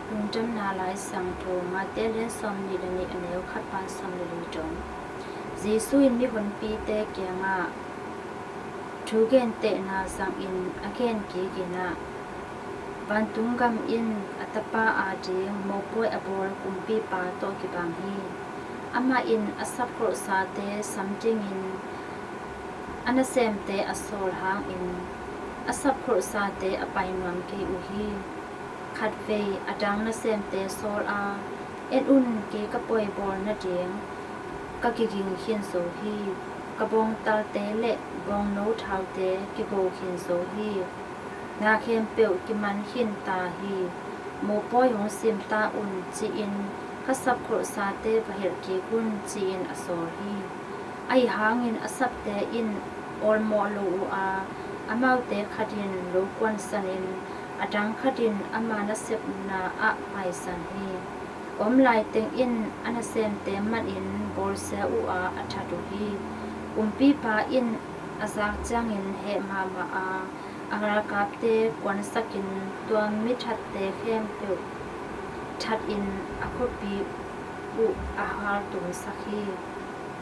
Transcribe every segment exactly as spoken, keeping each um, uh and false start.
Lungdamna Lai Siangtho, Mate lian sawmnih le nih, a neu khat pan sawmli le li dong. Jesu in mihonpite kiangah thu gentehna zangin a gen kik in ah, vantung gam in a tapa ading mopawi a bawl kumpipa tawh kibang hi. Amah in a sapkholhsate sam dingin a nasemte a sawl hangin a sapkholhsate a pai nuam kei uh hi. Khatvei a dang nasemte sawl a, en un, kei ka pawi bawl nading ka kiging khin zo hi. Ka bawngtalte le bawngno thaute kigo khin zo hi. Na khempeuh kiman khin ta hi. Mopawi hong sim ta un, ci-in ka sapkholhsate va hilh kik un, ci-in a sawl hi. Ahi hangin a sapte in awlmawh lo uh a, amaute khat in lo kuansanin a dang khat in ama nasepna ah paisan hi. A om laiteng in a nasemte manin bawlsia uh a, a that uh hi. Kumpipa in a zak ciangin heh mahmah a, a galkapte kuansakin tua mi thatte khempeuh thatin a khuapi uh a haltumsak hi.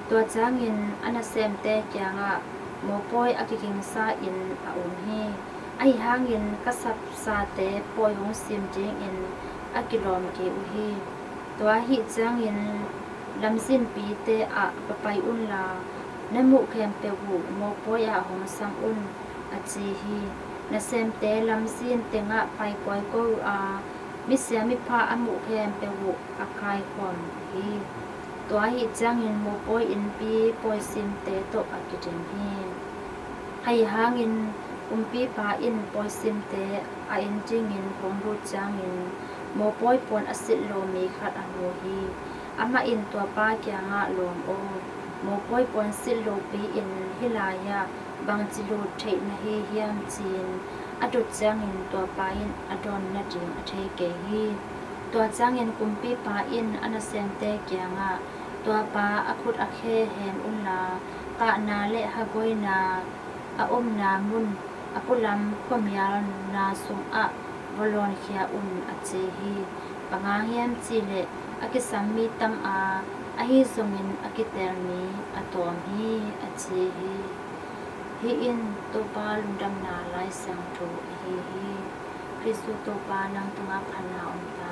Tua ciangin a nasemte kiangah mopawi a kigingsa in a um hi. Ahi hangin ka sapsate pawi hong sim dingin a kilawm kei uh hi. Tua ahih ciangin lamzinpite ah va pai unla, na muh khempeuh uh mopawi ah hong sam un, a ci hi. Nasemte lamzin tengah pai kawikawi uh a, misia mipha a muh khempeuh uh a kaikhawm uh hi. Tua ahih ciangin mopawi innpi pawisimte tawh a kidim hi. Ahi hangin kumpipa in pawisimte a inn dingin hong lut ciangin mopawi puan a silh lo mi khat a mu hi. Amah in tua pa kiangah, lawm aw, mopawi puan silh lopi in hih lai-ah bangci lut theih na hi hiam, ci-in a dot ciangin tua pa in a dawn nading a thei kei hi. Tua ciangin kumpipa in a nasemte kiangah, tua pa a khut a khe hen unla, kahna le haguaina a omna mun a pualam khuamialna sungah va lawnkhia un, a ci hi. Bang hang hiam cihleh a kisam mi tam a, ahi zongin a kiteel mi a tawm hi, a ci hi. Hih in Topa lungdamna Lai Siangtho ahi hi. Khristu Topa nang tungah phatna om ta